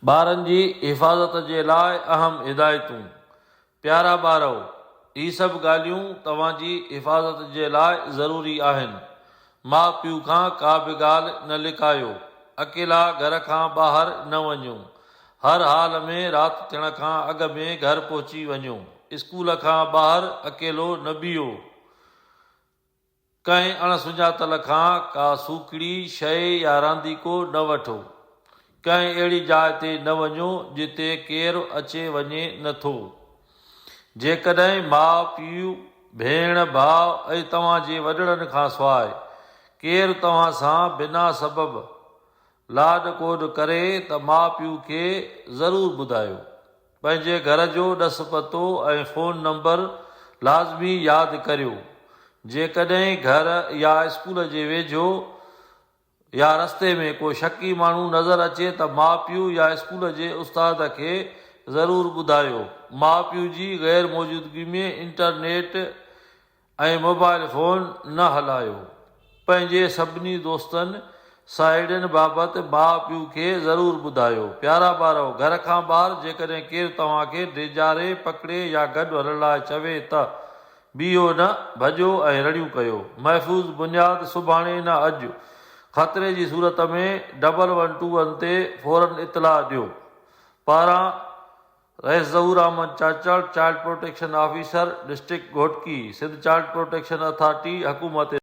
ٻارن جي حفاظت جي لاء اهم هدايتون. پيارا ٻارؤ! هي سڀ ڳالهيون توهان جي حفاظت جي لاء ضروري آهن. ماء پيء کان ڪا به ڳالهه نه لڪايو. اڪيلا گهر کان ٻاهر نه وڃو. هر حال ۾ رات ٿيڻ کان اڳ ۾ گهر پهچي وڃو. اسڪول کان ٻاهر اڪيلو نه بيهو. ڪنهن اڻ سڃاتل کان ڪا سوکڙي، شيء يا رانديڪو نه وٺو. ڪنهن اهڙي جاء تي نه وڃو جتي ڪير اچي وڃي نه ٿو. جيڪڏهن ماء، پيء، ڀيڻ، ڀاء ۽ توهان جي وڏڙن کان سواء ڪير توهان سان بنا سبب لاڏ ڪوڏ ڪري ته ماء پيء کي ضرور ٻڌايو. پنهنجي گهر جو ڏس پتو ۽ فون نمبر لازمي ياد ڪريو. جيڪڏهن گهر يا اسڪول جي ويجهو يا رستي ۾ ڪو شڪي ماڻهو نظر اچي ته ماء پيء يا اسڪول جي استاد کي ضرور ٻڌايو. ماء پيء جي غير موجودگي ۾ انٽرنيٽ ۽ موبائل فون نه هلايو. پنهنجي سڀني دوستن ساهيڙين بابت ماء پيء کي ضرور ٻڌايو. پيارا ٻارؤ! گهر کان ٻاهر جيڪڏهن ڪير توهان کي ڊيڄاري، پڪڙي يا گڏ هلڻ لاء چوي ته بيهو نه، ڀڄو ۽ رڙيون ڪيو. محفوظ بنياد سڀاڻي نه اڄ. خطري جي صورت ۾ ڊبل ون ٽو ون تي فورن اطلاع ڏيو. پاران. رئيس Zahoor Ahmed Chachar, child protection officer, district Ghotki, Sindh child protection authority, حڪومت.